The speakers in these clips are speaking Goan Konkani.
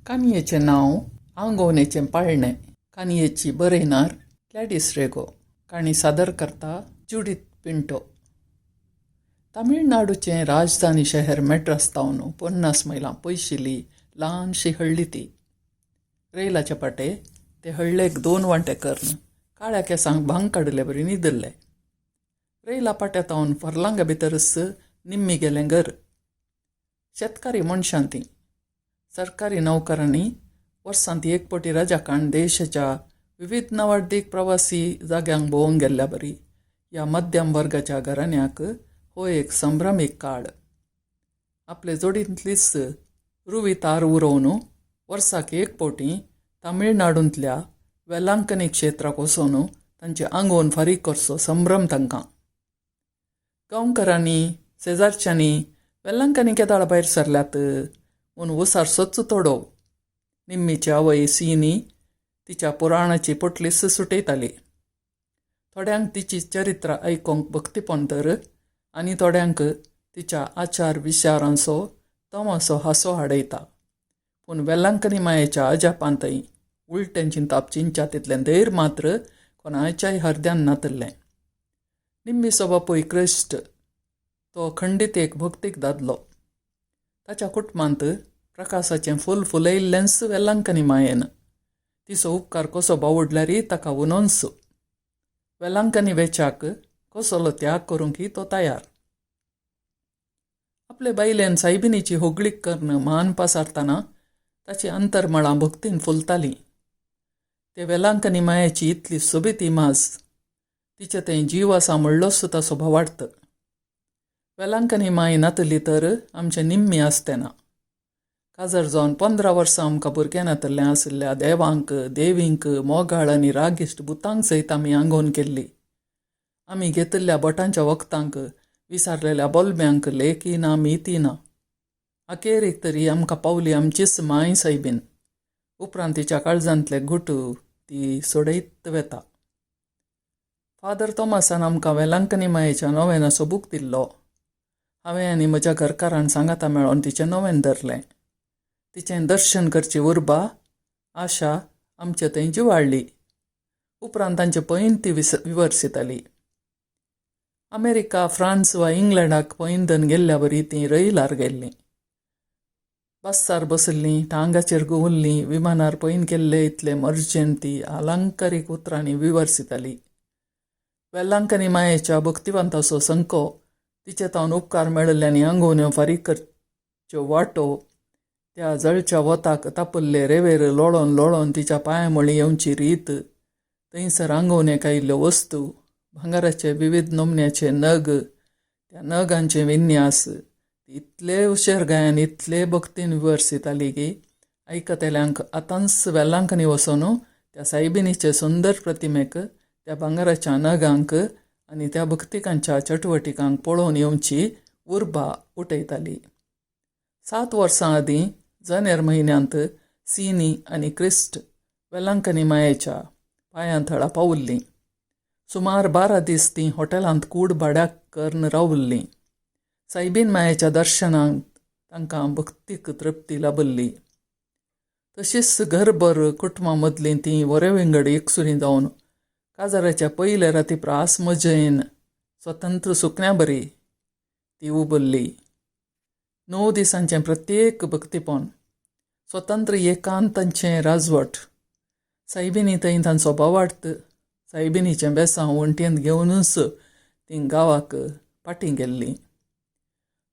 काणयेचें नांव आंगोवणेचें पाळणें. काणयेची बरयणार ग्लॅडीस रेगो. काणी सादर करता जुडीत पिंटो. तमिळनाडूचें राजधानी शहर मॅड्रास तावन 50 मैलां पयशिल्ली ल्हानशी हळ्ळी ती. रैलाचे पाटे ते हळ्ळेक 2 वांटे करून काळ्या केसांक भांग काडिल्ले बरी न्हिदिल्ले. रैला पाट्या तावन फर्लांगा भितरच निम्मी गेलें घर. शेतकारी मनशां तीं. सरकारी नोकरांनी वर्सांत एक पटी रजा काडून देशाच्या विविध नावाडदीक प्रवासी जाग्यांक भोंवंक गेल्ल्या बरी ह्या मध्यम वर्गाच्या घराण्याक हो एक संभ्रमीक काळ. आपले जोडींतलीच रुवी तार उरोवन वर्साक एक पवटी तमिळनाडूंतल्या वेलांकनी क्षेत्राक वचून तांचे आंगोवन फारीक करचो संभ्रम तांकां. गांवकारांनी शेजारच्यांनी वेलांकनी केदाळ भायर सरल्यात म्हूण उसार सोच तोडोव. निम्मीची आवय सिनी तिच्या पुराणाची पोटलीस सुटयताली. थोड्यांक तिची चरित्र आयकोंक भक्तीपण तर आनी थोड्यांक तिच्या आचार विचारांचो तमासो हांसो हाडयता. पूण वेलांकनी मायेच्या अजापांतय उलटें चिंताप चिंच्या तितलें धैर्य मात्र कोणाच्याय हरद्यान नातिल्लें. निम्मीचो बापूय क्रिश्ट तो खंडीत एक भक्तीक दादलो. ताच्या कुटुंबांत प्रकाशाचें फूल फुलयिल्लेंच वेलांकनी मायेन. तिचो उपकार कसो बावडल्यारय ताका उनोन्स. वेलांकनी वेच्याक कसलो त्याग करूंकय तो तयार. आपले बायलेन सायबिनीची होगळीक करून मान पासारतना ताची अंतरमळां भक्तीन फुलतालीं. ते वेलांकनी मायेची इतली सोबीत इमाज तिचे थंय जीव आसा म्हणलोच ताचो भावार्थ. वेलांकनी माय नातली तर आमचें निम्मी आसतें ना. काजार जावन 15 वर्सां आमकां भुरगें नातलें आशिल्ल्या देवांक देवींक मोगाळ आनी रागिश्ट भुतांक सयत आमी आंगोवन केल्ली. आमी घेतिल्ल्या बोटांच्या वखदांक विसारलेल्या बोलब्यांक लेखी ना मिती ना. अखेरीक तरी आमकां पावली आमचीच माय सायबीन. उपरांत तिच्या काळजांतले घुट ती सोडयत वेता. फादर तोमासान आमकां वेलांकनी मायेच्या नोवेनाचो बूक दिल्लो. हांवें आनी म्हज्या घरकारान सांगाता मेळोन तिचें नोवेन धरलें. तिचें दर्शन करची उर्बा आशा आमचे थंय जिवाळ्ळी. उपरांत तांचे पयन ती विवर्सिताली. अमेरिका, फ्रांस वा इंग्लंडाक पयंदन गेल्ल्या बरी तीं रैलार गेल्लीं. बस्सार बसल्लीं, टांगाचेर घुंवल्लीं, विमानार पयन केल्ले इतले मर्जेन ती अलंकारीक उतरांनी विवर्सिताली. वेलांकनी मायेच्या भक्तिवंताचो संको तिचे तावन उपकार मेळिल्ल्यांनी आंगोवण्यो फारीक करच्यो वाटो त्या जळच्या वताक तापल्ले रेवेर लोळोन लोळोन तिच्या पांया मुळी येवची रीत, थंयसर आंगोवणेक आयिल्ल्यो वस्तू, भांगराचे विविध नमुन्याचे नग, त्या नगांचे विन्यास इतले हुशार गायन इतले भक्तीन विवर्सिताली की आयकतल्यांक आतांच वेलांकनी वचून त्या सायबिनीचे सुंदर प्रतिमेक, त्या भांगराच्या नगांक आनी त्या भक्तिकांच्या चटवटिकांक पळोवन येवची उर्बा उठयताली. 7 वर्सां आदीं जानेर म्हयन्यांत सिनी आनी क्रिस्ट वेलांकनी मायेच्या पांयां थळा पावल्लीं. सुमार 12 दीस तीं हॉटेलांत कूड भाड्याक करून रावल्लीं. सायबीन मायेच्या दर्शनाक तांकां भक्तीक तृप्ती लाबिल्ली. तशीच घरभर कुटुंबां मदलीं तीं वरे विंगड एकसुरी जावन काजाराच्या पयले राती प्रास मजेन स्वतंत्र सुकण्या बरी ती उबल्ली. 9 दिसांचें प्रत्येक भक्तीपण, स्वतंत्र एकांतांचें राजवट. सायबिनी थंय तांचो भावार्थ सायबिनीचें बेसांव वण्टेंत घेवनूच तीं गांवाक फाटीं गेल्लीं.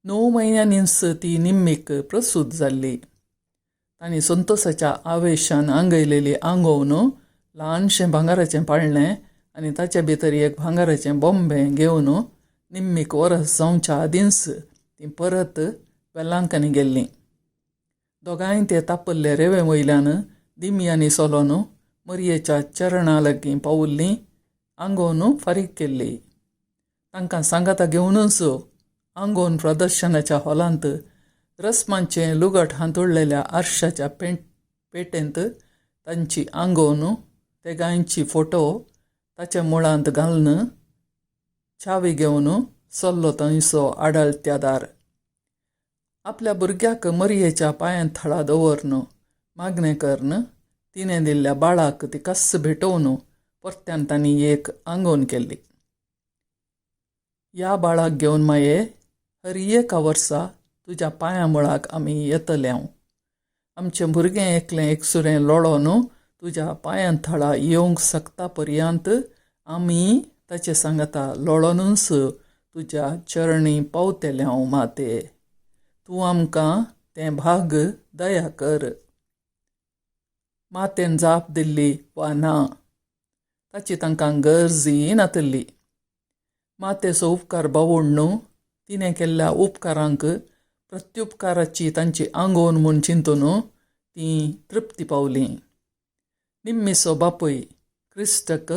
9 म्हयन्यांनीच ती निम्मीक प्रसूत जाल्ली. तांणी संतोसाच्या आवेशान आंगयलेली आंगोवन ल्हानशें भांगराचें पाळणें आनी ताचे भितर एक भांगराचें बोंबें घेवन निम्मीक वरस जावच्या आदींच तीं परत वेलांकनी गेल्लीं. दोगांय ते तापल्ले रेवे वयल्यान दिमयांनी सोलोन मरयेच्या चरणा लागीं पावल्लीं. आंगोवन फारीक केल्ली. तांकां सांगाता घेवनूच आंगोवन प्रदर्शनाच्या हॉलांत रस्मांचें लुगट हांतुळलेल्या आरशाच्या पेटेंत तांची आंगोवन तेगांयची फोटो ताच्या मुळांत घालून चावी घेवन सल्लो थंयसो आडाळत्यादार. आपल्या भुरग्याक मरयेच्या पांयांत थळा दवरन मागणें करून तिणें दिल्ल्या बाळाक तिकाच भेटोवन परत्यान तांणी एक आंगोवन केल्ली. ह्या बाळाक घेवन माये हर एका वर्सा तुज्या पांया मुळाक आमी येतले. हांव आमचें भुरगें एकलें एकसुरें लोळोन तुज्या पांयां थळा येवंक शकता पर्यंत आमी ताचे सांगाता लोळोनूच तुज्या चरणी पावतले. हांव माते, तूं आमकां तें भाग दया कर. मातेन जाप दिल्ली वा ना ताची तांकां गरजय नातिल्ली. मातेचो उपकार बावून न्हू तिणें केल्ल्या उपकारांक प्रत्युपकाराची तांची आंगोवन म्हूण चिंतून तीं तृप्ती पावलीं. निम्मीचो बापूय क्रिस्टक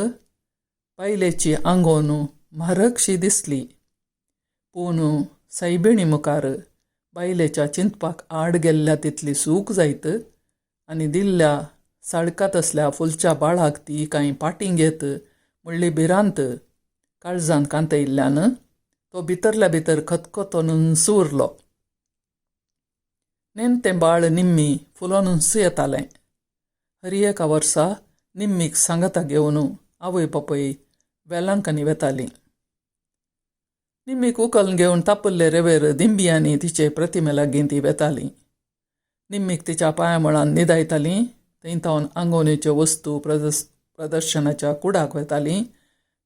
बायलेची आंगोवन म्हारगशी दिसली, पूण सायबिणी मुखार बायलेच्या चिंतपाक आड गेल्ल्या तितली सूख जायत आनी दिल्ल्या साळकात असल्या फुलच्या बाळाक ती कांय पाटीं घेत म्हणली भिरांत काळजांत कांतयिल्ल्यान तो भितरल्या भितर खतखतोनूच उरलो. नेमतें बाळ निम्मी फुलोनूच येतालें. हर एका वर्सा निम्मीक सांगाता घेवन आवय बापूय वेलांकांनी वेतालीं. निम्मीक उखल घेवन तापल्ले रेवेर दिंबियांनी तिचे प्रतिमे लागीं ती वेतालीं. निम्मीक तिच्या पांया मुळान न्हिदायतालीं. थंय थावन आंगोवणेच्यो वस्तू प्रदर्शनाच्या कुडाक वेतालीं.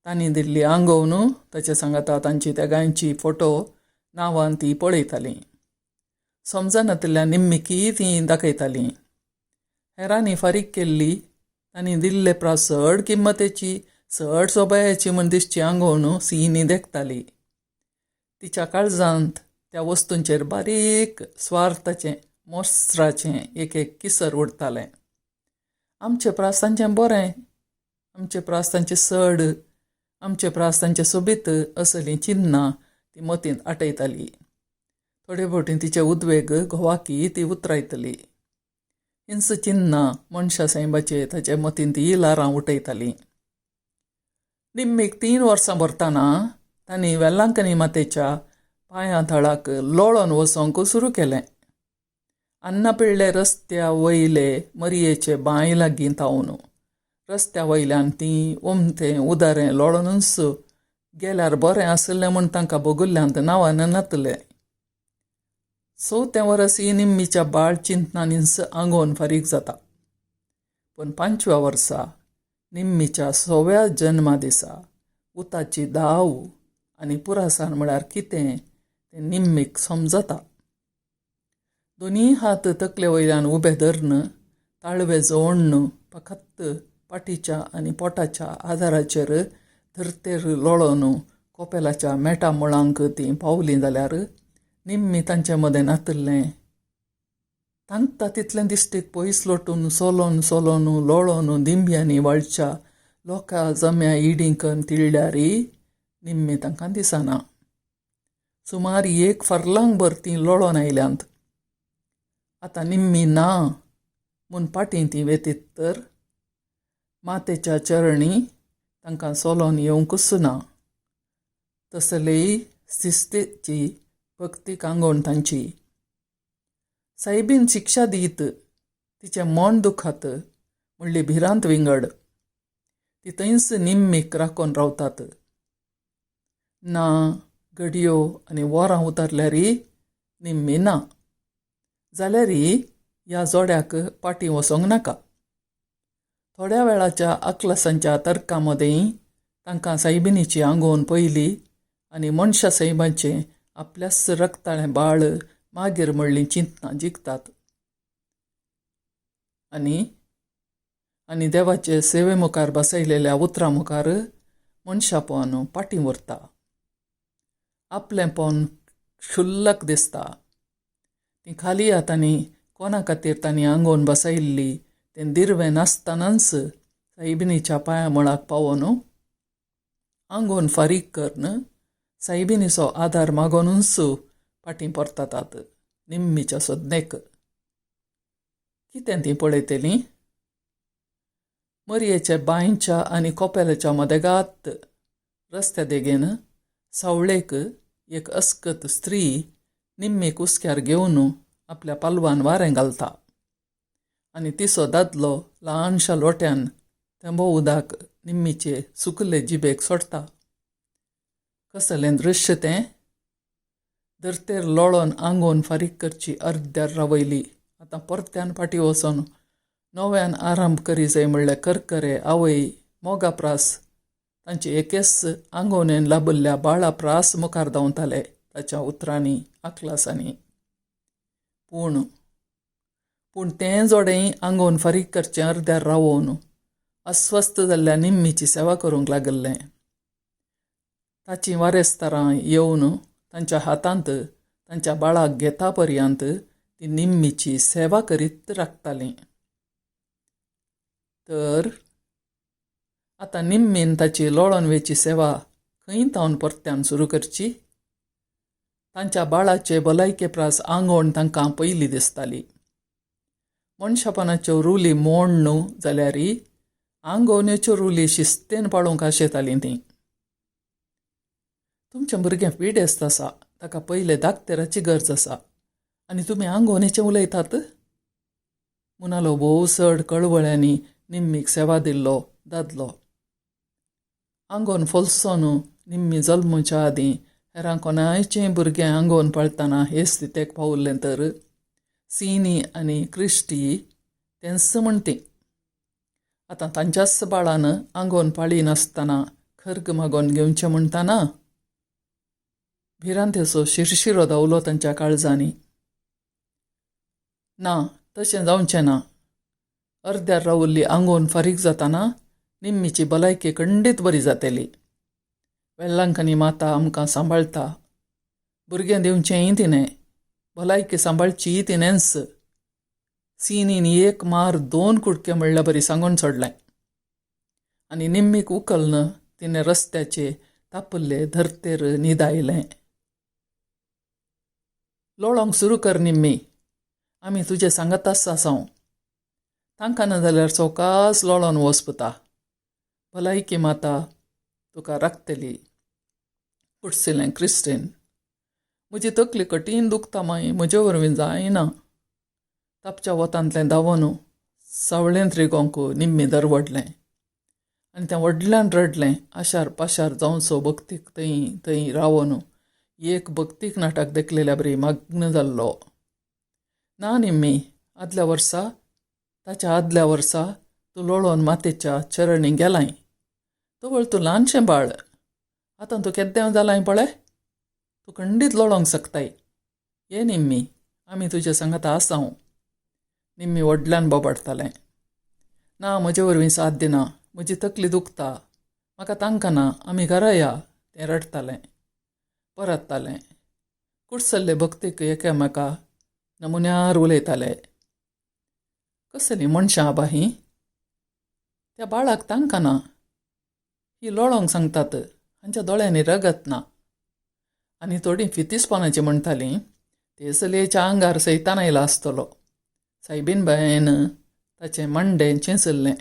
तांणी दिल्ली आंगोवन ताचे सांगाता तांची तेगांयची फोटो नांवान ती पळयतालीं. समजनातिल्ल्या निम्मिकीय तीं दाखयतालीं. हेरांनी फारीक केल्ली तांणी दिल्ले प्रास चड किंमतेची चड सोबायाची म्हूण दिसची आंगोवन सिनी देखताली. तिच्या काळजांत त्या वस्तूंचेर बारीक स्वार्थाचें मोस्त्राचें एक एक किसर उडतालें. आमचे प्रास तांचें बरें, आमचे प्रास तांचें चड, आमचे प्रास तांचें सोबीत असलीं चिन्नां ती मतींत आटयताली. थोडे फावटी तिचे उद्वेग घोवाकी ती उतरायतली. हिंस चिन्नां मनशा सायबाचे ताचे मतींत ही ल्हारां उठयतालीं. निम्मीक 3 वर्सां भरतना तांणी वेलांकनी मातेच्या पांयां थळाक लोळोन वचोंक सुरू केलें. अन्ना पिळ्ळे रस्त्या वयले मरयेचे बांय लागीं थावन रस्त्या वयल्यान तीं ओमथें उदारें लोळोनूच गेल्यार बरें आशिल्लें म्हूण तांकां भोगुल्ल्यांत नांवान नातलें. 4थें वर्स ही निम्मीच्या बाळ चिंतनांनीच आंगोवन फारीक जाता. पूण 5व्या वर्सा निम्मीच्या 6व्या जन्मा दिसा उताची दाव आनी पुरासान म्हळ्यार कितें तें निम्मीक समजता. दोनी हात तकले वयल्यान उबे धरून ताळवे जोडून फकत पाटीच्या आनी पोटाच्या आदाराचेर धरतेर लोळोन कोपेलाच्या मेटा मुळांक तीं पावलीं जाल्यार निम्मी तांचे मदें नातिल्लें. तांकता तितलें दिश्टीक पयस लोटून सोलोन सोलोन लोळोन दिंब्यांनी वाळच्या लोकां जम्या इडींकन तिळ्ळ्यारी निम्मी तांकां दिसना. सुमार 1 फर्लांग भर तीं लोळोन आयल्यांत. आतां निम्मी ना म्हूण पाटीं तीं वेतीत तर मातेच्या चरणी तांकां सोलोन येवंकूच ना. तसलेय शिस्तेची भक्ती आंगोवन तांची सायबीन शिक्षा दीत तिचें मन दुखात म्हणली भिरांत विंगड. ती थंयच निम्मीक राखून रावतात. ना घडयो आनी वरां उतरल्यारी निम्मी ना जाल्यारी ह्या जोड्याक पाटीं वचोंक नाका. थोड्या वेळाच्या अकलासांच्या तर्का मदें तांकां सायबिनीची आंगोवन पयली आनी मनशा सायबाचें आपल्याच रक्ताळें बाळ मागीर म्हणलीं चिंतनां जिखतात आनी आनी देवाचे सेवे मुखार बसयलेल्या उतरां मुखार मनशापण पाटीं व्हरता. आपलेंपण क्षुल्लक दिसता. ती खाली हातांनी कोणा खातीर तांणी आंगोवन बसयल्ली तें दिरवें नासतनाच सायबिनीच्या पांया मुळाक पावोन आंगोवन फारीक करून सायबिनीचो आदार मागोनूच फाटीं परततात निम्मीच्या सोदनेक. कितें तीं पळयतलीं? मरयेच्या बांयच्या आनी कोपेलाच्या मदेगात रस्त्या देगेन सावळेक एक अस्कत स्त्री निम्मीक हुस्क्यार घेवन आपल्या पालवान वारें घालता आनी तिचो दादलो ल्हानशा लोट्यान थेंबो उदक निम्मीचे सुकले जिबेक सोडटा. कसलें दृश्य तें! धर्तेर लोळोन आंगोवन फारीक करची अर्द्यार रावयली, आतां परत्यान फाटीं वचोन नव्यान आरंभ करी जाय म्हणल्यार करकरे आवय मोगा प्रास तांचे एकेच आंगोवणेन लाबिल्ल्या बाळा प्रास मुखार धांवताले ताच्या उतरांनी आकलासांनी. पूण पूण तें जोडें आंगोवन फारीक करचें अर्द्यार रावोवन अस्वस्थ जाल्ल्या निम्मीची सेवा करूंक लागिल्लें. ताचीं वारेस्तारां येवन तांच्या हातांत तांच्या बाळाक घेता पर्यंत ती निम्मीची सेवा करीत राखतालीं. तर आतां निम्मीन ताची लोळोन वेची सेवा खंय तावन परत्यान सुरू करची? तांच्या बाळाचे भलायके प्रास आंगवण तांकां पयली दिसताली. मनशापणाच्यो रुली मोड न्हू जाल्यार आंगोवण्याच्यो रुली शिस्तेन पाळूंक आशेतालीं तीं. तुमचें भुरगें पिडेस्त आसा, ताका पयले दाक्तेराची गरज आसा आनी तुमी आंगोवणेचें उलयतात? मुनालो भोव चड कळवळ्यांनी निम्मीक सेवा दिल्लो दादलो. आंगोवन फोलसोन निम्मी जल्मुच्या आदीं हेरां कोणायचें भुरगें आंगोवन पाळतना हे स्थितेक पावल्लें तर सिनी आनी क्रिस्टी तेंच म्हणटी. आतां तांच्याच बाळान आंगोवन पाळी नासतना खर्ग मागोवन घेवचें म्हणटाना भिरांतेचो शिरशिरो धांवलो तांच्या काळजांनी. ना, तशें जावचें ना. अर्द्यार रावल्ली आंगोवन फारीक जाताना निम्मीची भलायकी खंडीत बरी जातली. वेल्लांकनी माता आमकां सांबाळटा, भुरगें दिवचेंय तिणें, भलायकी सांबाळचीय तिणेंच. सिनीन एक मार दोन कुडके म्हणल्यार बरी सांगून सोडलें आनी निम्मीक उखल्न तिणें रस्त्याचे तापल्ले धर्तेर न्हिदायलें. लोळोंक सुरू कर निम्मी, आमी तुजे सांगाताच आसांव. तांकां ना जाल्यार सवकास लोळोन वच पुता, भलायकी माता तुका राखतली. कुडसिलें क्रिस्टीन. म्हजी तकली कठीण दुखता माई, म्हजे वरवीं जायना. तापच्या वतांतलें धांवन सावळेंत रिगोंक निम्मी दरवडलें आनी तें व्हडल्यान रडलें. आशार पाशार जावचो भक्तीक थंय थंय रावन एक भक्तीक नाटक देखलेल्या बरी मग्न जाल्लो. ना निम्मी, आदल्या वर्सा, ताच्या आदल्या वर्सा तूं लोळोन मातेच्या चरणी गेलाय, तवळ तूं ल्हानशें बाळ, आतां तूं केद्दें जालाय पळय, तूं खंडीत लोळोंक शकताय. ये निम्मी, आमी तुजे सांगाता आसांव. निम्मी व्हडल्यान बोबाडटालें. ना, म्हजे वरवीं साथ दिना, म्हजी तकली दुखता, म्हाका तांकां ना, आमी घरा या. तें रडटालें, परततालें. कुडसल्ले भक्तीक एकामेका नमुन्यार उलयताले. कसलीं मनशां आबा हीं, त्या बाळाक तांकां ना, ही लोळोंक सांगतात, हांच्या दोळ्यांनी रगत ना. आनी थोडीं फितीसपणाचीं म्हणटालीं, ते चलयेच्या आंगार सैतान आयला आसतलो. सायबीन बायन ताचें मांडें चेंचल्लें,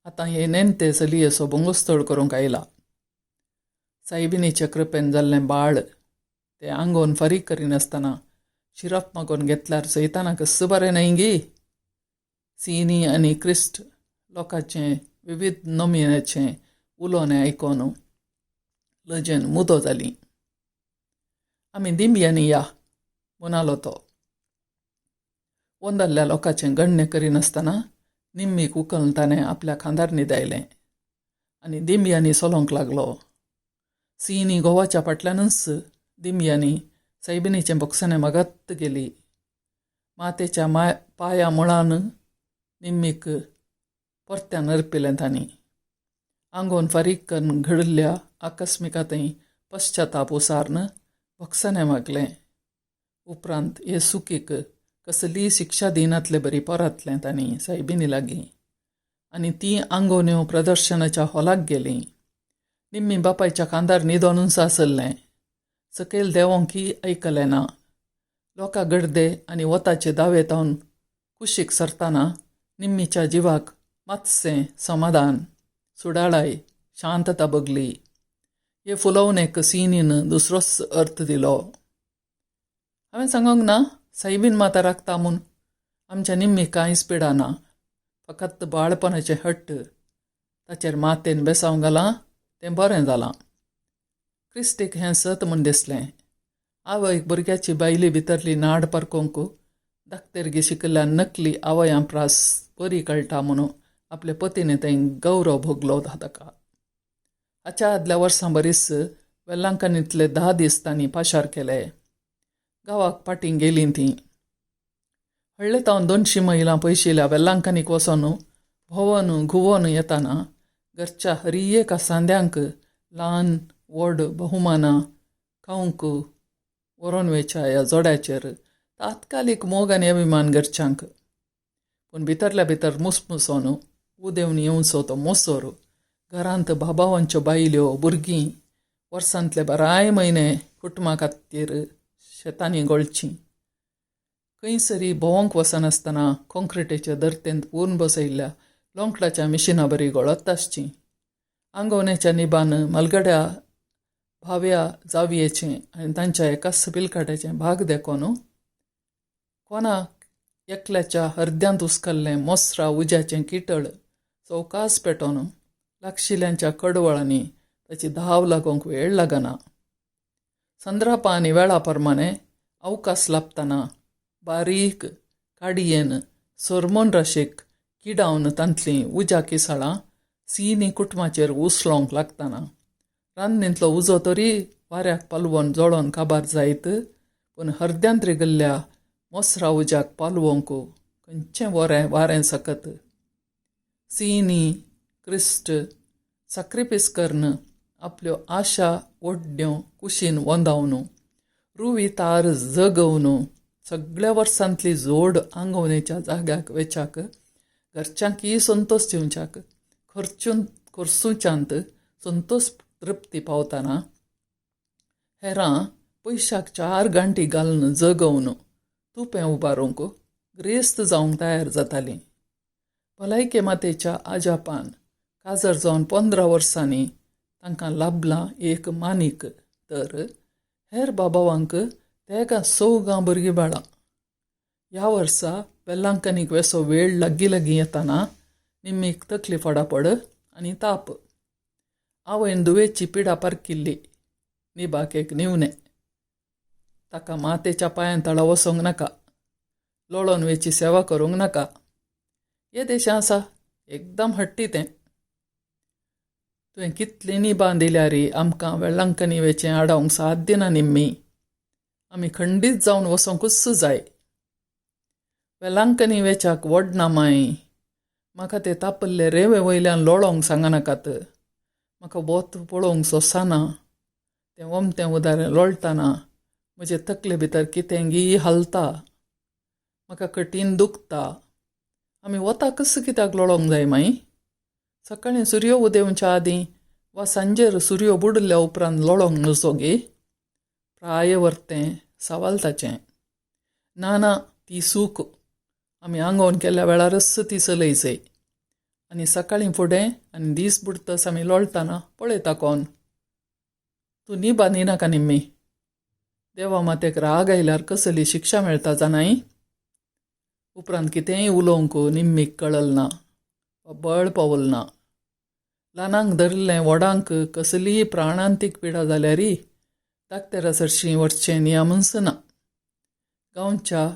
आतां हे नेणटे चलयेचो भोंगोस्तळ करूंक आयला. सायबिनीचे कृपेन जाल्लें बाळ तें आंगोवन फारीक करिनासतना शिरप मागोवन घेतल्यार सैतानाक कस्स बरें न्हय गी? सिनी आनी क्रिस्ट लोकांचें विविध नमुन्याचें उलोवणें आयकोन लजेन मुदो जाली. आमी दिंब्यांनी या, म्हणालो तो. वंदल्ल्या लोकांचें गण्य करिनासतना निम्मीक उखलून ताणें आपल्या खांदार न्हिदायलें आनी दिंब्यांनी चलोवंक लागलो. सिनी घोवाच्या फाटल्यानूच दिंब्यांनी सायबिनीचें बोक्साणें मागत गेली. मातेच्या पांया मुळान निम्मीक परत्यान अर्पिलें तांणी. आंगोवन फारीक करून घडिल्ल्या आकस्मिकांतय पश्चाताप उसार्न बोक्साणें मागलें. उपरांत हे सुकीक कसलीय शिक्षा दिनातले बरी परतलें तांणी सायबिनी लागीं आनी तीं आंगोवण्यो प्रदर्शनाच्या हॉलाक गेलीं. निम्मी बापायच्या खांदार न्हिदोनूच आसलें. सकयल देंवोंकय आयकलें ना. लोकां गर्दे आनी वताचे दावे तावन कुशीक सरतना निम्मीच्या जिवाक मातशें समाधान, सुडाळाय, शांतता बगली. हे फुलोवणेक सिनीन दुसरोच अर्थ दिलो. हांवें सांगोंक ना सायबीन माता राखता म्हूण, आमच्या निम्मी कांयच पिडा ना, फकत बाळपणाचें हट्ट. ताचेर मातेन बेसांव घालां तें बरें जालां. क्रिस्टीक हें सत म्हूण दिसलें. आवयक भुरग्याची बायली भितरली नाड पारकोंक धाकतेरगी शिकिल्ल्या नकली आवयां प्रास बरी कळटा म्हणून आपले पतीने थंय गौरव भोगलो ताका. हाच्या आदल्या वर्सां बरीच वेल्लांकनींतले 10 दीस तांणी पाशार केले. गांवाक पाटीं गेलीं तीं. हळ्ळे तावन 200 मैलां पयशिल्या वेल्लांकनीक वचोन भोंवन घुंवोन येताना घरच्या हरी एका सांद्यांक ल्हान व्हड बहुमानां खावंक व्हरोन वेच्या ह्या जोड्याचेर तात्कालीक मोग आनी अभिमान घरच्यांक. पूण भितरल्या भितर मुसमुसोन उदेवन येवचो तो मोसोर घरांत बाबावांच्यो बायल्यो भुरगीं वर्सांतले बाराय म्हयने कुटुंबा खातीर शेतांनी गोळचीं. खंयसरी भोंवंक वचनासतना कॉंक्रिटेच्या धरतेंत पूर्ण बसयल्ल्या लोंकडाच्या मिशिना बरी गळत आसचीं. आंगवण्याच्या निबान मलगड्या भाव्या जावयेचें आनी तांच्या एकाच पिलकाट्याचें भाग देखोन कोणाक एकल्याच्या हरद्यांत उस्कल्लें मोसरा उज्याचें किटळ चौकास पेटोवन लागशिल्ल्यांच्या कडवळांनी ताची धाव लागोवंक वेळ लागना. संद्रापा आनी वेळा प्रमाणे अवकाश लाबतना बारीक काडयेन सोरमोन राशीक किडावन तांतलीं उज्या किसाळां सिनी कुटुंबाचेर उसलोंक लागतना रांदनींतलो उजो तरी वाऱ्याक पालवोन जळोन काबार जायत, पूण हरद्यांत रिगल्ल्या मोसरा उज्याक पालवोंक खंयचें वरें वारें सकत. सिनी क्रिस्ट साक्रिफीस करून आपल्यो आशा ओड्ड्यो कुशीन वंदावन रुवी तार जगोवन सगळ्या वर्सांतली जोड आंगवणेच्या जाग्याक वेच्याक घरच्यांकय संतोश दिवच्याक खर्चुच्यांत संतोश तृप्ती पावतना हेरां पयशाक 4 गांठी घालून जगोवन तुपें उबारूंक ग्रेस्त जावंक तयार जातालीं. भलायके मातेच्या आजापान काजर जावन 15 वर्सांनी तांकां लाभलां एक मानीक, तर हेर बाबावांक तेगां चवगां भुरगीं बाळां. ह्या वर्सा वेल्लांकनीक वेसो वेळ लागीं लागीं येताना निम्मीक तकली फडाफड आनी ताप. आवयन दुवेची पिडा पारकिल्ली. निबाक एक निवणें, ताका मातेच्या पांयां तळा वचोंक नाका, लोळोन वेची सेवा करूंक नाका. येदेशें आसा एकदम हट्टी तें. तुवें कितलीं निबां दिल्यार आमकां वेल्लांकनी वेचें आडावंक साध्य ना निम्मी. आमी खंडीत जावन वचोंकूच जाय. वेलांकनी वेच्याक वडना माय, म्हाका ते तापल्ले रेंवे वयल्यान लोळोंक सांगनाकात. म्हाका वत पळोवंक सोंसना, तें ओमतें उदारें लोळटाना म्हजे तकले भितर कितें गी हालता, म्हाका कठीण दुखता. आमी वताकच कित्याक लोळोंक जाय माई? सकाळीं सुर्यो उदेवच्या आदीं वा सांजेर सुर्यो बुडल्या उपरांत लोळोंक नजो गे? प्राय वर्तें सवाल ताचें. ना ना, ती सूक आमी आंगोवन केल्ल्या वेळारच ती चलयचय. आनी सकाळीं फुडें आनी दीस बुडतस आमी लोळटाना पळयता कोण. तूं निबा न्हिनाका निम्मी. देवा मातेक राग आयल्यार कसली शिक्षा मेळटा जाणाय? उपरांत कितेंय उलोवंक निम्मीक कळल ना, बळ पावल ना. ल्हानांक धरिल्लें व्हडांक कसलीय प्राणांतीक पिडा जाल्यारय दाक्तेरा सरशीं वचचें नियमच ना. गांवच्या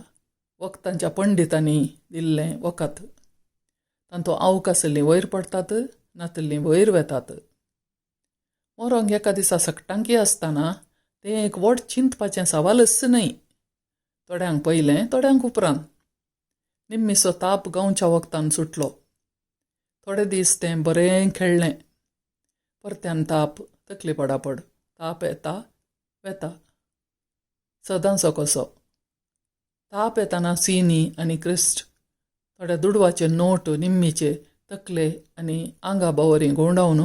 वखदांच्या पंडितांनी दिल्लें वखद तांतूं आवक आसलीं वयर पडटात, नातल्लीं वयर वेतात. मोरोंक एका दिसा सगटांकी आसतना तें एक व्हड चिंतपाचें सवालच न्हय. थोड्यांक पयलें, थोड्यांक उपरांत. निम्मीचो ताप गांवच्या वखदान सुटलो. थोडे दीस तें बरें खेळ्ळें. परत्यान ताप, तकली पडापड, ताप येता वेता सदांचो कसो. ताप येताना सिनी आनी क्रिस्ट थोड्या दुडवाचे नोट निम्मीचे तकले आनी आंगा बावरी घुंवडावन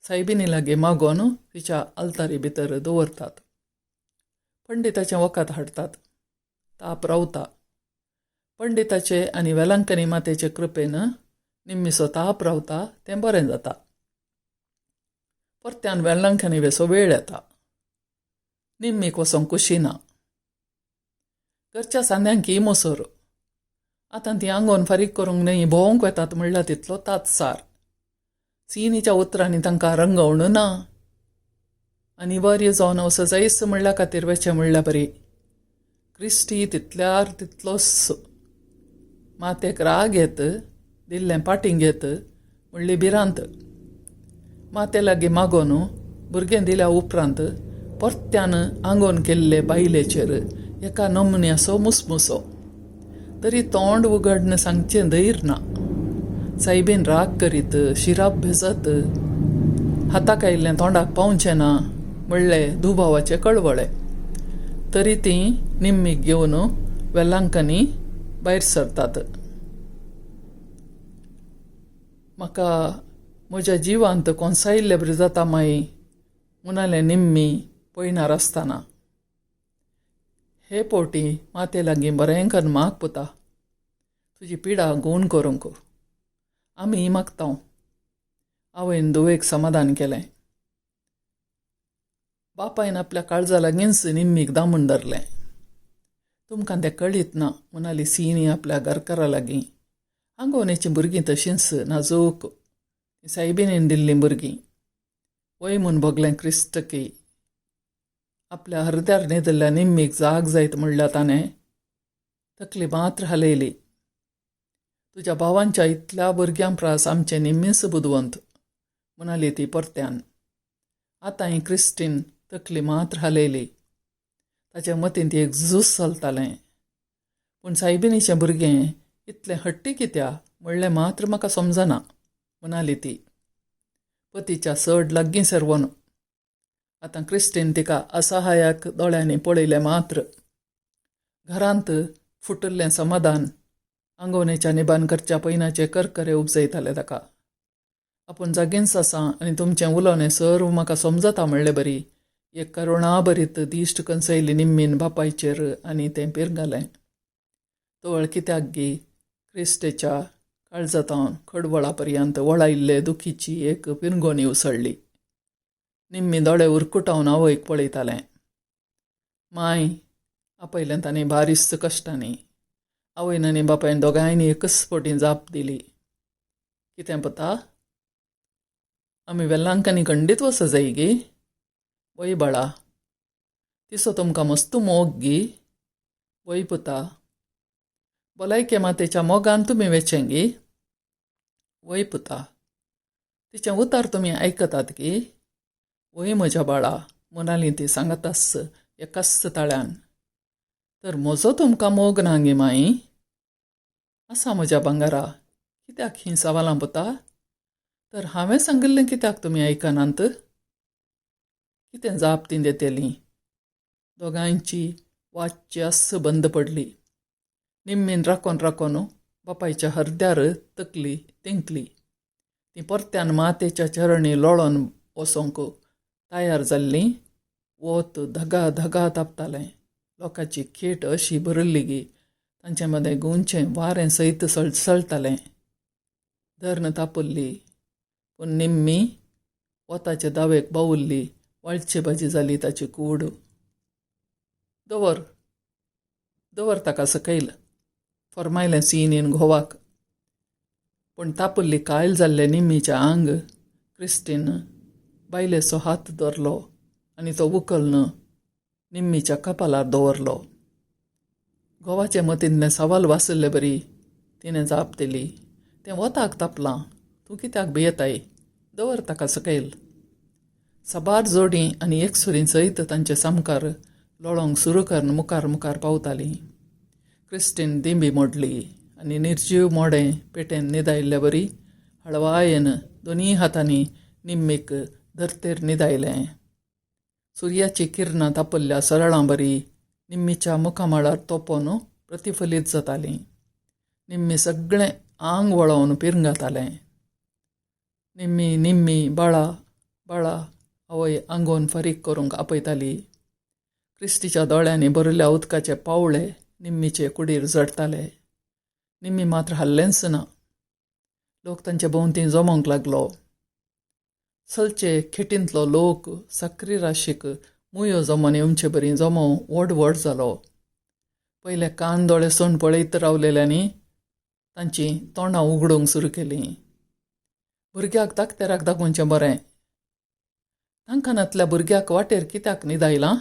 सायबिनी लागीं मागोवन तिच्या आल्तारी भितर दवरतात. पंडिताचें वखद हाडटात. ताप रावता. पंडिताचे आनी वेलांकनी मातेचे कृपेन निम्मीचो ताप रावता, तें बरें जाता. परत्यान वेलांकनी वेसो वेळ येता. निम्मीक वचोंक कुशी ना. घरच्या सांद्यांकय मोसोर. आतां तीं आंगोवन फारीक करूंक न्हय भोंवंक वेतात म्हणल्यार तितलो तात्सार. सिनीच्या उतरांनी तांकां रंगवण ना. अनिवार्य जावन वचजायच म्हणल्या खातीर वेचें म्हणल्या बरी. क्रिस्टी तितल्यार तितलोच मातेक राग येत दिल्लें पाटींग घेत म्हणली भिरांत. माते लागीं मागोन भुरगें दिल्या उपरांत परत्यान आंगोवन केल्ले बायलेचेर एका नमुन्याचो मुसमुसो. तरी तोंड उगडन सांगचें धैर्य ना. सायबीन राग करीत शिराप भेजत हाताक आयिल्लें तोंडाक पावचें ना म्हणले दुबावाचे कळवळे. तरी तीं निम्मीक घेवन वेलांकनी भायर सरतात. म्हाका म्हज्या जिवांत कोंसायिल्ले बरी जाता माई म्हणालें निम्मी पळयणार आसतना. हे पोटी माते लागीं बरें करून माग पुता, तुजी पिडा गूण करूंक आमी मागता. आवयन धुवेक समाधान केलें. बापायन आपल्या काळजा लागींच निम्मीक दामून धरलें. तुमकां तें कळीत ना म्हणाली सिनी आपल्या घरकारा लागीं. आंगोवणेचीं भुरगीं तशींच नाजूक, सायबिणीन दिल्लीं भुरगीं. वय म्हूण भोगलें क्रिस्टकी. आपल्या हरद्यार न्हिदिल्ल्या निम्मीक जाग जायत म्हणल्यार ताणें तकली मात्र हालयली. तुज्या भावांच्या इतल्या भुरग्यां प्रास आमचें निम्मीच बुदवंत म्हणाली ती परत्यान. आतांय क्रिस्टीन तकली मात्र हालयली. ताच्या मतींत एक झूज चलतालें. पूण सायबिणीचें भुरगें इतलें हट्टी कित्या म्हणलें मात्र म्हाका समजना म्हणाली ती पतीच्या चड लागीं सरवन. आतां क्रिस्टीन तिका असहायक दोळ्यांनी पळयलें मात्र. घरांत फुटिल्लें समाधान आंगोवणेच्या निबान करच्या पयनाचे करकरे उपजयताले ताका. आपूण जागींच आसा आनी तुमचें उलोवणें सर्व म्हाका समजता म्हणले बरी एक करुणाभरीत दिश्ट कंसयली निम्मीन बापायचेर आनी तें पिरंगलें. तवळ कित्याक गी क्रिस्टेच्या काळजातावन खडवळा पर्यंत वळायिल्ले दुखीची एक पिरंगोणी उसळ्ळी. निम्मी दोळे उरकुटावन आवयक पळयतालें. माय आपयलें तांणी बारीस्त कश्टांनी. आवयन आनी बापायन दोगांयनी एकच फावटी जाप दिली. कितें पुता, आमी वेल्लांकांनी खंडीत वचो जाय गी? वय बाळा, तिसो तुमकां मस्त मोग गी? वय पुता, भलायके मातेच्या मोगान तुमी वेचें गी? वय पुता, तिचें उतार तुमी आयकतात गी? वय म्हज्या बाळा म्हणाली ती सांगताच एकाच ताळ्यान. तर म्हजो तुमकां मोग ना गे माई? आसा म्हज्या भांगरा, कित्याक हीं सवालां पुता? तर हांवें सांगिल्लें कित्याक तुमी आयकनात? कितें जाप तीं दितलीं? दोगांयची वाचची आस बंद पडली. निम्मीन राखोन राखोन बापायच्या हरद्यार तकली तेंकली. ती परत्यान मातेच्या चरणी लोळोन वचोंक तयार जाल्लीं. वत धगा धगा तापतालें. लोकांची खेट अशी भरिल्ली गी तांचे मदें गुंचें वारें सयत सळसळटालें. धर्ण तापल्ली पूण निम्मी वताचे दावेक बावुल्ली. वाळचे भाजी जाली ताची कूड. दवर दवर ताका सकयल फरमायलें सिनीन घोवाक. पूण तापल्ली कायल जाल्ले निम्मीचें आंग क्रिस्टीन बायलेचो हात धरलो आनी तो उखल्न निम्मीच्या कपालार दवरलो. घोवाचे मतींतलें सवाल वाचिल्ले बरी तिणें जाप दिली. तें वताक तापलां, तूं कित्याक भियेताय? दवर ताका सकयल. साबार जोडी आनी एकसुरी सयत तांचे सामकार लोळोंक सुरू करून मुखार मुखार पावतालीं. क्रिस्टीन दिंबी मोडली आनी निर्जीव मोडें पेटेन न्हिदायिल्ले बरी हळवायेन दोनूय हातांनी निम्मीक धर्तेर न्हिदायलें. सुर्याची किरणां तापल्ल्या सरळां बरी निम्मीच्या मुखामळार तोपोन प्रतिफलीत जातालीं. निम्मी सगळें आंग वळोवन पिरंगातालें. निम्मी निम्मी बाळा बाळा आवय आंगोवन फारीक करूंक आपयताली. क्रिस्टीच्या दोळ्यांनी भरिल्ल्या उदकाचे पावळे निम्मीचे कुडीर जडटाले. निम्मी मात्र हाल्लेंच ना. लोक तांचे भोंवती जमोवंक लागलो. सलचे खेटींतलो लोक साकरी राशीक मुयो जमोन येवचे बरी जमो व्हड व्हड जालो. पयले कान दोळे सोण पळयत रावलेल्यांनी तांचीं तोंडां उगडूंक सुरू केलीं. भुरग्याक दाक्तेराक दाखोवचें बरें. तांकां भुरग्याक वाटेर कित्याक न्हिदायलां?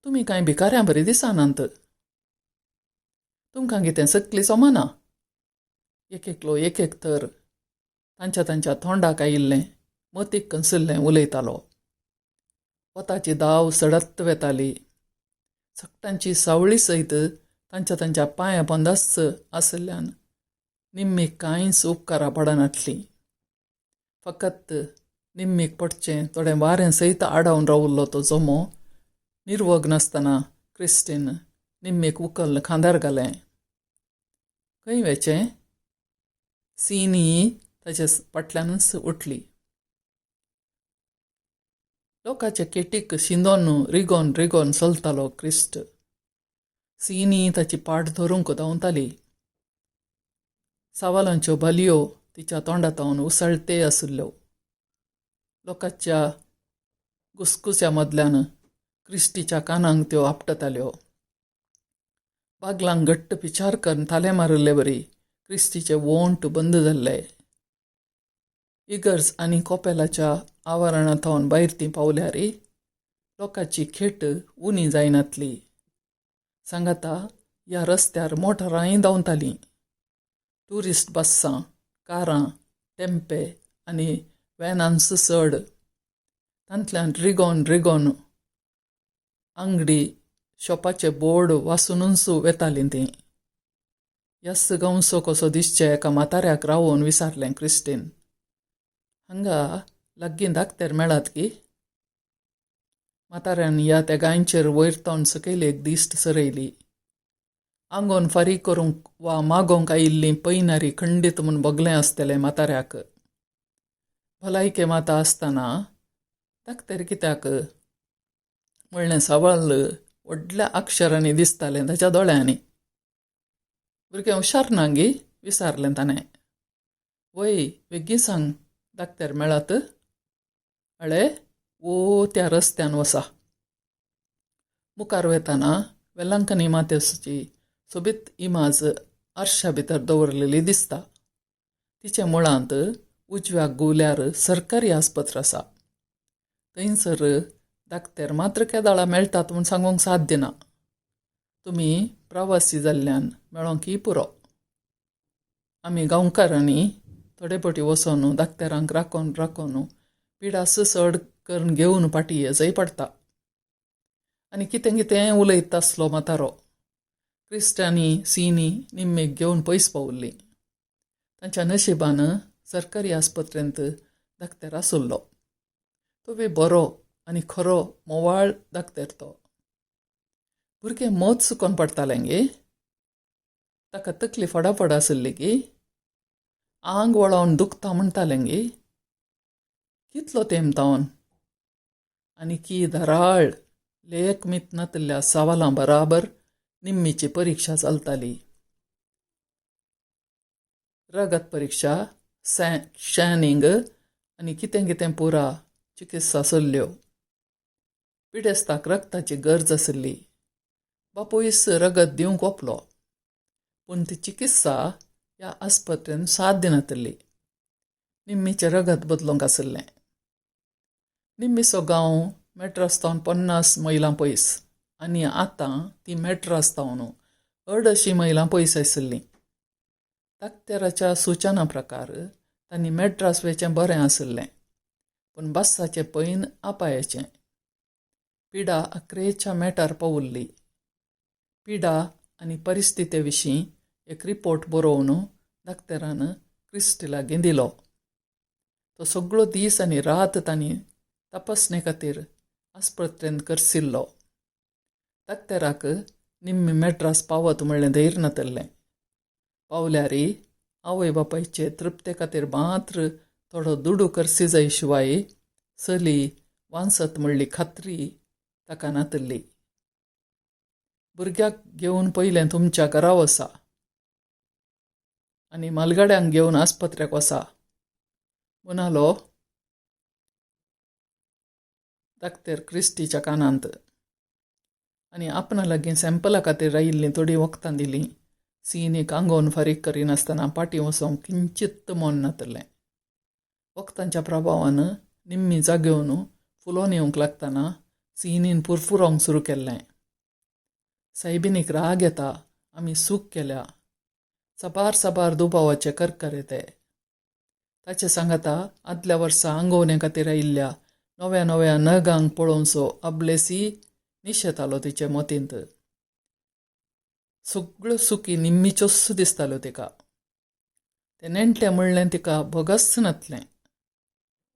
तुमी कांय भिकाऱ्यां बरी दिसनात. तुमकां कितें सकली सोमाना? एक एकलो एक एक तर तांच्या तांच्या तोंडाक आयिल्लें मतीक कन्सिल्लें उलयतालो. वताची दाव सडत वेताली. सगटांची सावळी सयत तांच्या तांच्या पांया पोंदाच आशिल्ल्यान निम्मीक कांयच उपकारा पडनासलीं. फकत निम्मीक पडचें थोडें वारें सयत आडावन रावल्लो तो जमो निर्वग नासतना क्रिस्टीन निम्मीक उखल्ल खांदार घालें. खंय वेचें? सिनी ताच्या फाटल्यानच उठली. लोकाचे केटीक शिंदोन रिगोन रिगोन चलतालो क्रिस्ट. सिनी ताची पाट धरूंक धांवताली. सवालांच्यो भालयो तिच्या तोंडातावन उसळते आशिल्ल्यो. लोकांच्या घुसघुस्या मदल्यान क्रिस्टीच्या कानांक त्यो आपटताल्यो. बागलांक घट्ट पिचार करून थाले मारिल्ले वरी क्रिस्टीचे वोंट बंद जाल्ले. इगर्ज आनी कोपेलाच्या आवरणाथावन भायर ती पावल्यार लोकांची खेट उणी जायनातली. सांगाता ह्या रस्त्यार मोटरांय धांवतालीं. ट्युरिस्ट बस्सां, कारां, टेम्पे आनी व्हॅनांच चड. तांतल्यान रिगोन रिगोन आंगडी शॉपाचे बोर्ड वाचुनूच वेतालीं तीं. यस गांवचो कसो दिसचें एका म्हाताऱ्याक रावोवन विचारलें क्रिस्टीन, हांगा लागीं दाक्तेर मेळत की? म्हाताऱ्यान ह्या त्या गांयचेर वयर तोंड सकयल एक दिश्ट सरयली. आंगोन फारीक करूंक वा मागोवंक आयिल्लीं पयनारी खंडीत म्हूण भोगलें आसतलें म्हाताऱ्याक. भलायके माता आसतना दाक्तेर कित्याक म्हणलें सवाल व्हडल्या अक्षरांनी दिसतालें ताच्या दोळ्यांनी. भुरगें हुशार ना गी? विचारलें ताणें. वय वेगीं सांग, दाक्तेर मेळत? अळे वो त्या रस्त्यान वसा. मुखार वेताना वेलांकनी मातेची सोबीत इमाज आरशा भितर दवरलेली दिसता. तिच्या मुळांत उजव्याक घुंवल्यार सरकारी आस्पत्र आसा. थंयसर दाक्तेर मात्र केदाळा मेळटात म्हूण सांगूंक साध्य ना. तुमी प्रवासी जाल्ल्यान मेळोंक पुरो. आमी गांवकारांनी थोडे फावटी वचोन दाक्तेरांक राखोन राखोन पिडास चड करून घेवन फाटी येजय पडटा. आनी कितें कितें उलयता आसलो म्हातारो. क्रिस्टानी सिनी निम्मीक घेवन पयस पावल्लीं. तांच्या नशिबान सरकारी आस्पत्रेंत दाक्तेर आशिल्लो. तो बी बरो आनी खरो मोवाळ दाक्तेर तो. भुरगें मत सुकोन पडटालें गे? ताका तकली फडाफड आशिल्ली गी? आंग वळोवन दुखता म्हणटालें गे? कितलो तेंप तावन? आनी की धाराळ लेख मीत नातिल्ल्या सवालां बराबर निम्मीची परिक्षा चलताली. रगत परिक्षा, शॅनिंग आनी कितें कितें पुरा चिकित्सा चल्ल्यो. पिडेस्ताक रगताची गरज आशिल्ली. बापूयस रगत दिवंक ओपलो, पूण ती चिकित्सा ह्या आस्पत्रेन साथ दिनातिल्ली. निम्मीचें रगत बदलूंक आशिल्लें. निम्मीचो गांव मेट्रास तावन 50 मैलां पयस आनी आतां ती मेट्रास तावन 250 मैलां पयस आशिल्लीं. दाक्तेराच्या सुचना प्रकार तांणी मेड्रास वेचें बरें आशिल्लें, पूण बस्साचें पैन अपायाचें. पिडा अक्रेच्या मेटार पावल्ली. पिडा आनी परिस्थिती विशीं एक रिपोर्ट बरोवन दाक्तेरान क्रिस्टी लागीं दिलो. तो सगळो दीस आनी रात तांणी तपासणे खातीर आस्पत्रेंत करसिल्लो. दाक्तेराक निम्मी मेड्रास पावत म्हणलें धैर्य नातिल्लें. पावल्यार आवय बापायचे तृप्ते खातीर मात्र थोडो दुडू करसी जाय शिवाय चली वांचत म्हणली खात्री ताका नातिल्ली. भुरग्याक घेवन पयलें तुमच्या घरा वसा आनी मालगाड्यांक घेवन आस्पत्र्याक वसा म्हणालो दाक्तेर क्रिस्टीच्या कानांत. आनी आपणा लागीं सॅम्पला खातीर आयिल्लीं थोडीं वखदां दिलीं. सिनीक आंगोवन फारीक करिनासतना पाटीं वचोंक किंचित मन नातलें. वखदांच्या प्रभावान निम्मी जागेवन फुलोवन येवंक लागतना सिनीन पुरपुरोंक सुरू केल्लें. सायबिनीक राग येता, आमी चूक केल्या. साबार साबार दुबावाचे करकरे ते. ताचे सांगाता आदल्या वर्सा आंगोवणे खातीर आयिल्ल्या नव्या नव्या नगांक पळोवचो अब्लेसी निशेतालो तिचे मतींत. सगळ्यो सुकी निम्मीच्योच दिसताल्यो तिका. तें नेण्टें म्हणलें तिका भोगच नातलें.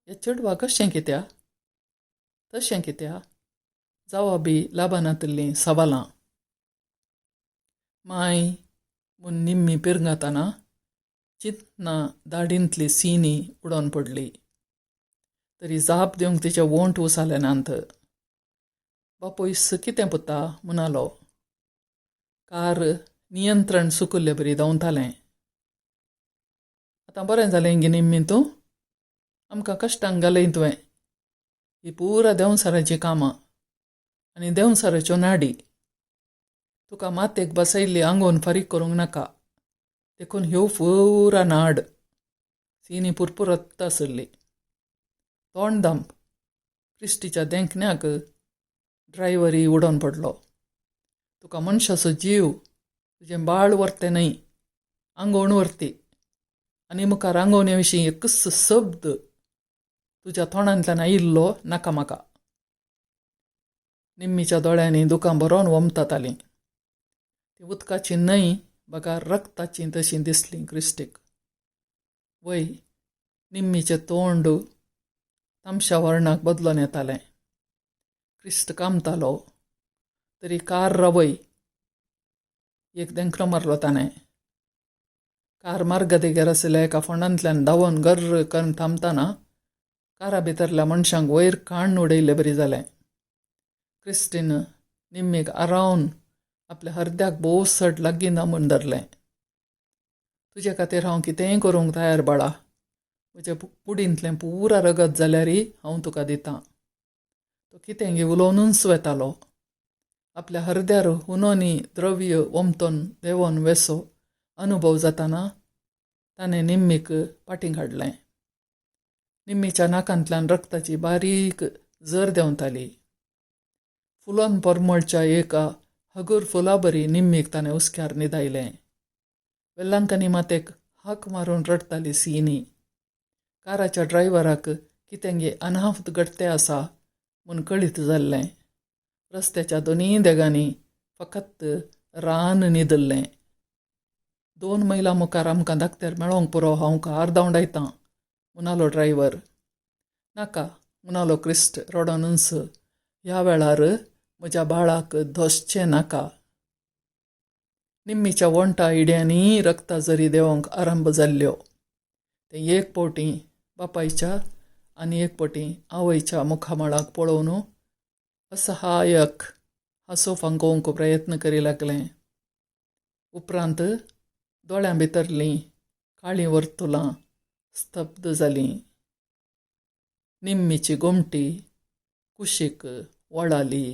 हे चेडवाक अशें कित्या, तशें कित्या, जावा बी लाबानातिल्लीं सवालां. माय म्हूण निम्मी पिरंगतना चिंतना दाडींतली सिनी उडोवन पडली. तरी जाप दिवंक तिचे ओंठ उसाले नात. बापूय कितें पुता म्हणालो. कार नियंत्रण सुकुल्ले बरी धांवतालें. आतां बरें जालें गे निम्मी तूं, आमकां कश्टांक घालय तुवें. ही पुरा देंवचाराचीं कामां आनी देंवचाराच्यो नाडी. तुका मातेक बसयल्ली आंगोवन फारीक करूंक नाका, देखून ह्यो पुरा नाड. सिनी पुरपुरत आसली. तोंड दांप. क्रिस्टीच्या देंखण्याक ड्रायव्हरी उडोवन पडलो. तुका मनशाचो जीव तुजें बाळ व्हरतें न्हय, आंगोवन व्हरती. आनी मुखार आंगोवणे विशीं एकूच शब्द तुज्या तोंडांतल्यान आयिल्लो नाका म्हाका. निम्मीच्या दोळ्यांनी दुकां भरोन वमतातालीं. ती उदकाची न्हय बगर रक्ताचीं तशीं दिसलीं क्रिस्टीक. वय निम्मीचें तोंड तामशा वर्णाक बदलोन येतालें. क्रिस्त कामतालो तरी कार रावय एक देंखरो मारलो ताणें. कार मार्गदेगेर आशिल्ल्या एका फोंडांतल्यान धांवून गर्र करून थांबतना कारा भितरल्या मनशांक वयर काण्ण उडयल्ले बरी जालें. क्रिस्टीन निम्मीक आरावन आपल्या हरद्याक भोव चड लागीं दामून धरलें. तुजे खातीर हांव कितेंय करूंक तयार बाळा. म्हजे कुडींतलें पुरा रगत जाल्यारय हांव तुका दितां. तो कितें गे उलोवनूच वेतालो. आपल्या हरद्यार हुनोनी द्रव्य वमतोन देंवोन वेसो अनुभव जाताना ताणें निम्मीक पाटीं काडलें. निम्मीच्या नाकांतल्यान रक्ताची बारीक जर देंवताली. फुलोन परमळच्या एका हगूर फुलाबरी निम्मीक ताणें हुस्क्यार न्हिदायलें. वेल्लांकनी मातेक हाक मारून रडटाली सिनी. काराच्या ड्रायव्हराक कितें गे अनाहत घडतें आसा म्हूण कळीत जाल्लें. रस्त्याच्या दोनूय देगांनी फकत रान न्हिदल्लें. 2 मैलां मुखार आमकां धाकट्यार मेळोंक पुरो, हांव कार धांवडायतां म्हणालो ड्रायव्हर. नाका म्हणालो क्रिस्ट रडोनूच. ह्या वेळार म्हज्या बाळाक धोसचें नाका. निम्मीच्या वण्टा इड्यांनी रक्ता जरी देंवोंक आरंभ जाल्ल्यो. तें एक फावटी बापायच्या आनी एक फावटी आवयच्या मुखामळाक पळोवन असहायक हांसो फांकोवंक प्रयत्न करी लागलें. उपरांत दोळ्यां भितरलीं काळीं वर्तुलां स्तब्ध जालीं. निम्मीची गोमटी कुशीक वळाली.